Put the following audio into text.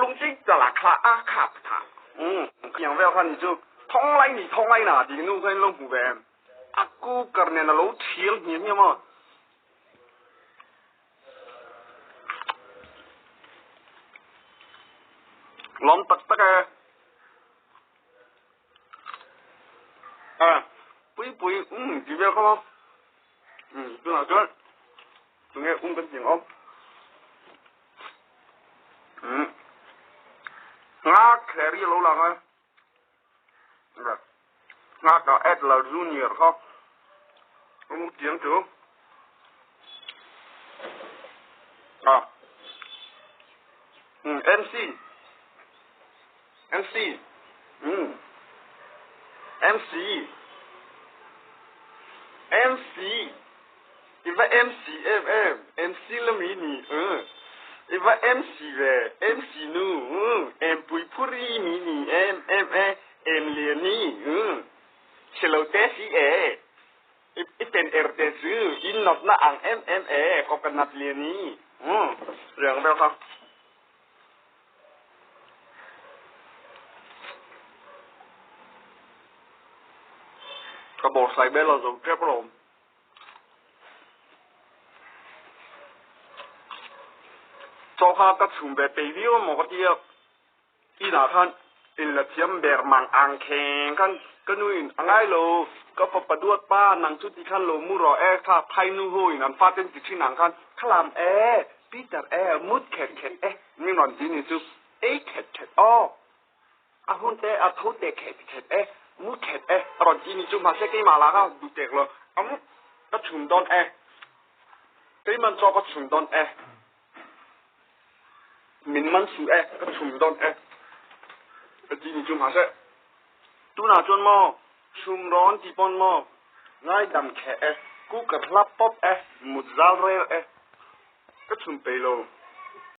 lung chi ta la kha a kha tha. Tiang vel kha ni chu thong lai ni thong lai na ti nu khan lo hmu ve em. A cooker nen a lo thial hniam hniam a. Lawm tak tak e. A pui pui um ti vel kha maw. Tunah chuan tunge um kan ti ang aw. Nga Clary a lo lang a. Nga ka Adler Junior kha. Um tiang chu. À. Ừ, MC. MC. Ừ. MC. MC. I va MC em em. MC la mi ni. Ừ. I va MC ve. MC nu. Ừ. Em pui phuri mi ni. Em em e. Em lian ni. Ừ. Chhelo te si e. I pen er te chu in nawtna ang em em e coconut lian i riang vel kha. Ka bawrhsai bel a zo tep alawm. Chaw kha ka chhum ve peih viau emaw ka tia. Inah khan in la thiam ber mang ang kheng khan ka nu in a ngai lo, ka fapa duat pa nang chu ti khan lo mu rawh e kha phai nu ho in an fa ten ti thin ang khan khalam e Peter e mut khet khet e min rawn ti ni chu ei khet khet aw a hun te a tho te khet khet e mu khet e a rawn ti ni chu mahse keimah lah kha duh tek lo am ka chhum dawn e keiman chaw ka chhum dawn e. Min man suh e, ka chhum dawn e. Ka ti ni chu mahse tunah chuan maw chhum rawn ti pawn maw ngaidam kheh e, cooker hlap pawp e, mut zal rel e, ka chhum peih lo.